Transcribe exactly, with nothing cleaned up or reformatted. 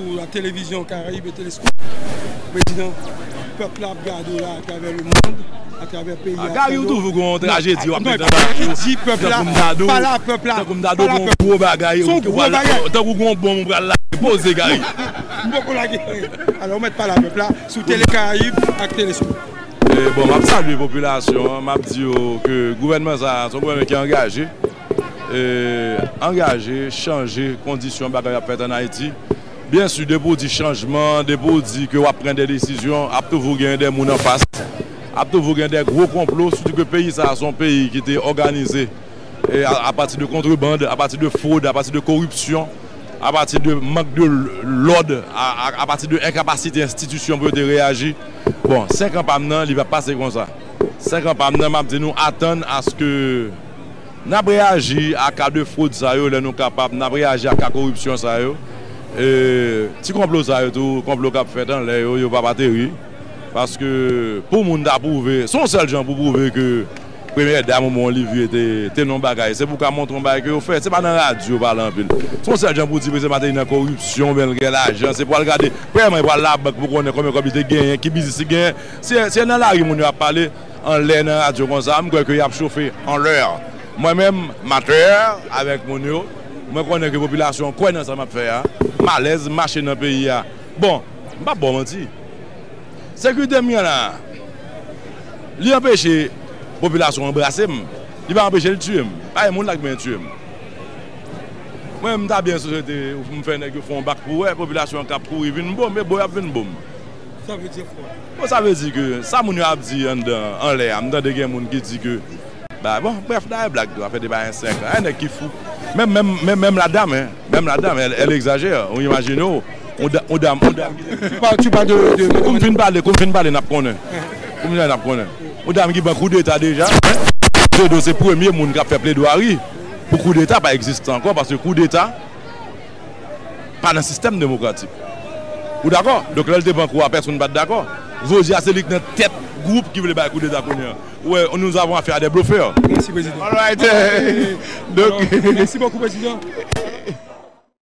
Pou la télévision Caraïbes et Téléscope, prezidan, pèp la ap gade w la atravè lemonn, atravè peyi a. Gary, ou toujou gon trajedi w ap mete nan lavi w. Tankou m ta di w, tankou m ta di w gon gwo bagay, tankou gon bonm ou pral lage. Poze, Gary. M poko lage. Alò, ou mèt pale a pèp la sou Télé Caraïbes ak Téléscope. Bon, m ap salye popilasyon an, m ap di yo ke gouvènman sa a, se yon gouvènman ki angaje, angaje chanje kondisyon bagay ap fèt ann Ayiti. Byen si, depi w di chanjman, depi w di ke w ap pran de desizyon, ap toujou gen de moun anfas, ap toujou gen de gwo konplo, sitou ke peyi sa a se yon peyi ki te òganize e a, apati de kontrebann, apati de fwod, apati de koripsyon, apati de mank de lòd, a, a, apati de enkapasite enstitisyon pou yo te reyaji. Bon, senk an pa m nan, li p ap pase konsa. Senk an pa m nan, m ap di nou atann aske n ap reyaji a ka de fwod sa yo, lè nou kapab, n ap reyaji a ka koripsyon sa yo. E ti konplo sa yo tou, konplo k ap fèt anlè yo, yo p ap ateri. Paske pou moun ta pwouve, se yon sèl jan pou pwouve ke Premyè dam Oman Olivye te, te nan yon bagay. Se pou ka montre yon bagay ke yo fè. Se pa nan radyo yo pale anpil. Se yon sèl jan pou di Prezidan Martelly nan koripsyon, oubyen l gen lajan. Se pou al gade. Premyèman, li pral labank pou konnen konbyen kòb li te genyen, ki biznis li genyen. Se, se nan lari moun yo ap pale, anlè nan radyo konsa. M kwè ke y ap chofe anlè. Mwen menm, m atè avèk moun yo. Mwen konnen ke popilasyon kwè nan sa m ap fè a. M alèz, m mache nan peyi a. Bon, m p ap ba w manti. Sekirite m gen la a, li anpeche popilasyon anbrase m, li pa anpeche l tiye m. Pa gen moun la ki bezwen tiye m. Mwen, m ta byen sou sosyete, m fè nèg yo fè yon bak pou wè, popilasyon an k ap kouri vin bo m, e bo y ap vin bo m. Sa vle di kwa? Bon, sa vle di ke sa moun yo ap di anndan, anlè a, m tande gen moun ki di ke Ba, bon, brèf, dayè blag tou, afè de bagay senk an. Ay, nèg ki fou. Menm, menm, menm, menm la dam, hein. Menm la dam, elle, elle exagère. Ou imajine w, on da-, on dam, on dam. Tu parles, tu parles de, de, de Kou m fin pale, kou m fin pale, n ap konnen. Kou m fin pale, n ap konnen. On dam ki ban koudeta deja. Trudeau se premye moun k ap fè pledwari pou koudeta pa egziste ankò, paske koudeta pa nan sistèm demokratik. Ou dakò? Donk, lè l te pran kou a, pèsonn pa t dakò. Jodi a, se li k nan tèt gwoup ki vle bay koudeta kounye a. Ou wè, nous avons affaire à des bluffeurs. Merci, Président. All right. Donk, merci beaucoup, Président.